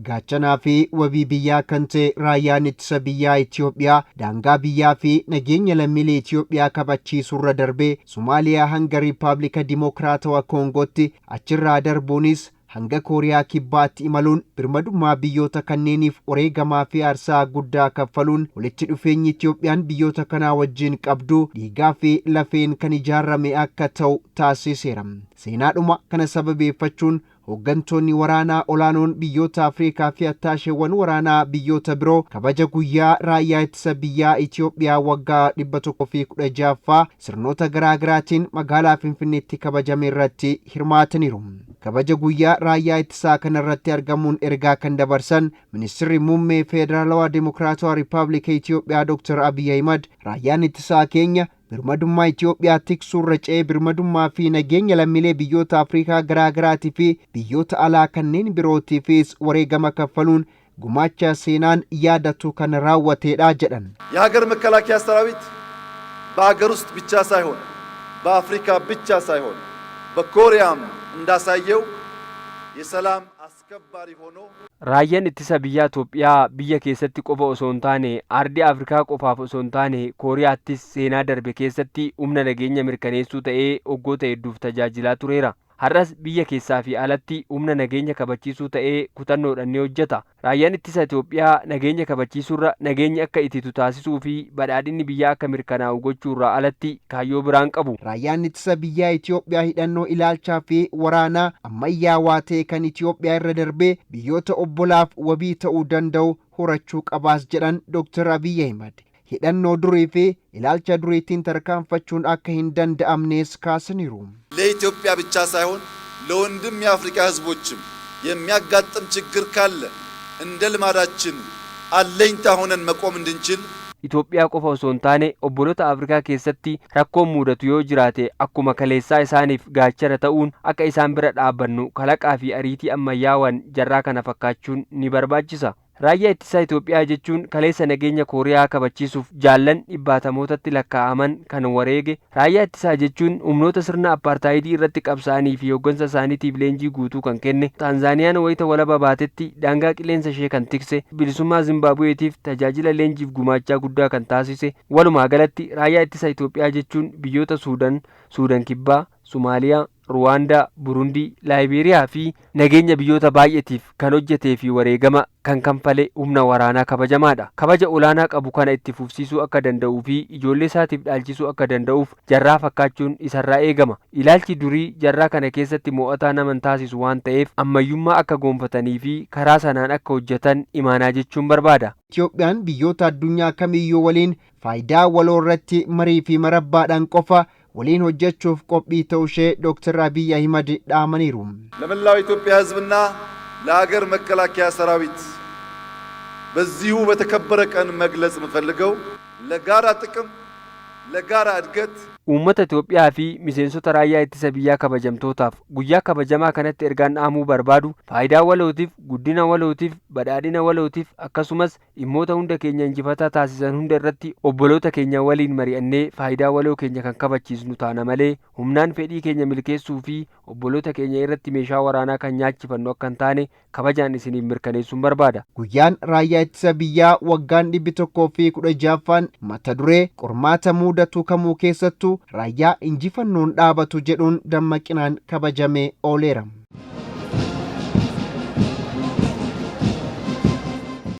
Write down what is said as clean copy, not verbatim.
Gaachanaa fi wabii biyyaa kan ta'e raayyaan ittisa biyyaa Itoophiyaa daangaa biyyaa fi nageenya lammiilee Itoophiyaa kabachiisurra darbee Somaaliyaa hanga Riippaabilika Dimokiraatawaa Koongootti, achirraa darbuunis hanga Kooriyaa Kibbaatti imaluun birmadummaa biyyoota kanneeniif wareegamaa fi aarsaa guddaa kaffaluun walitti dhufeenyi Itoophiyaan biyyoota kanaa wajjin qabdu dhiigaa fi lafeen kan ijaarame akka ta'u taasiseera. Seenaadhuma kana sababeeffachuun hooggantoonni waraanaa olaanoon biyyoota Afrikaa fi attaasheewwan waraanaa biyyoota biroo kabaja guyyaa raayyaa ittisa biyyaa Itoophiyaa waggaa 116ffaa sirnoota garaagaraatiin magaalaa Finfinneetti kabajame irratti hirmaataniiru. Kabaja guyyaa raayyaa ittisaa kanarratti argamuun ergaa kan dabarsan Ministirri Muummee Federaalawaa Dimokiraatawaa Riippaabilika Itoophiyaa Dr. Abiy Ahimad, raayyaan ittisaa keenya birmadummaa Itoophiyaa tiksuurra ce'ee birmadummaa fi nageenya lammiilee biyyoota Afrikaa garaagaraatii fi biyyoota alaa kanneen birootiifis wareegama kaffaluun gumaacha seenaan yaadatu kan raawwateedha jedhan. የሀገር መከላከያ ሰራዊት በሀገር ውስጥ ብቻ ሳይሆን፣ በአፍሪካ ብቻ ሳይሆን፣ በኮሪያም እንዳሳየው የሰላም አስከባሪ ሆኖ Raayyaan ittisa biyyaa Itoophiyaa biyya keessatti qofa osoo hin taane, ardii Afrikaa qofaaf osoo hin taane, Kooriyaattis seenaa darbe keessatti humna nageenya mirkaneessuu ta'ee waggoota hedduuf tajaajilaa tureera. Har'as biyya keessaa fi alatti humna nageenya kabachiisuu ta'ee kutannoodhaan ni hojjeta. Raayyaan ittisa Itoophiyaa nageenya kabachiisuurra nageenyi akka ititu taasisuu fi badhaadhinni biyyaa akka mirkanaa'u gochuurraa alatti kaayyoo biraan qabu. Raayyaan ittisa biyyaa Itoophiyaa hidhannoo ilaalchaa fi waraanaa ammayyaawaa ta'e kan Itoophiyaa irra darbee biyyoota obbolaaf wabii ta'uu danda'u horachuu qabaas jedhan Dr. Abiy Ahimad. Hidhannoo durii fi ilaalcha duriitiin tarkaanfachuun akka hin danda'amnes kaasaniiru. ለኢትዮጵያ ብቻ ሳይሆን ለወንድም የአፍሪካ ሕዝቦችም የሚያጋጥም ችግር ካለ እንደ ልማዳችን አለኝታ ሆነን መቆም እንድንችል Itoophiyaa qofa osoo hin taane, obboloota Afrikaa keessatti rakkoon mudatu yoo jiraate akkuma kaleessaa isaaniif gaachana ta'uun akka isaan bira dhaabbannu kalaqaa fi ariitii ammayyaawaan jarraa kana fakkaachuun ni barbaachisa. Raayyaa ittisaa Itoophiyaa jechuun kaleessa nageenya Kooriyaa kabachiisuuf jaallan dhibbaatamootatti lakkaa'aman kan wareege. Raayyaa ittisaa jechuun humnoota sirna apartaayidii irratti qabsaa'anii fi hooggansa isaaniitiif leenjii guutuu kan kenne. Taanzaaniyaan wayita walaba baatetti daangaa qilleensa ishee kan tikse, bilisummaa Zimbaabuweetiif tajaajila leenjiif gumaachaa guddaa kan taasise. Walumaa galatti raayyaa ittisa Itoophiyaa jechuun biyyoota Suudan, Suudan Kibbaa, Somaaliyaa, Ruwaandaa, Burundii, Laayibeeriyaa fi nageenya biyyoota baay'eetiif kan hojjetee fi wareegama kan kanfale humna waraanaa kabajamaadha. Kabaja olaanaa qabu kana itti fufsiisuu akka danda'uu fi ijoollee isaatiif dhaalchisuu akka danda'uuf jarraa fakkaachuun isarraa eegama. Ilaalchi durii jarraa kana keessatti mo'ataa nama hin taasisu waan ta'eef, ammayyummaa akka gonfatanii fi karaa sanaan akka hojjetan imaanaa jechuun barbaada. Itoophiyaan biyyoota addunyaa kamiyyuu waliin faayidaa waloo irratti marii fi marabbaadhaan qofa waliin hojjechuuf qophii ta'uu ishee Dr. Abiy Ahimad dhaamaniiru. ለመላው የኢትዮጵያ ሕዝብና ለሀገር መከላከያ ሰራዊት በዚሁ በተከበረ ቀን መግለጽ የምፈልገው ለጋራ ጥቅም፣ ለጋራ እድገት Uummata Itoophiyaa fi miseensota raayyaa ittisa biyyaa kabajamtootaaf guyyaa kabajamaa kanatti ergaan dhaamuu barbaadu, faayidaa walootiif, guddina walootiif, badhaadhina walootiif, akkasumas dhimmoota hunda keenya injifataa taasisan hunda irratti obboloota keenya waliin mari'annee faayidaa waloo keenya kan kabachiisnu taana malee, humnaan fedhii keenya milkeessuu fi obboloota keenya irratti meeshaa waraanaa kan nyaachifannu akka hin taane kabajaan isiniif mirkaneessuun barbaada. Guyyaan raayyaa ittisa biyyaa waggaan 116ffaan mata duree "Qormaata mudatu kamuu keessattuu raayyaa injifannoon dhaabatu" jedhuun dammaqinaan kabajamee ooleera.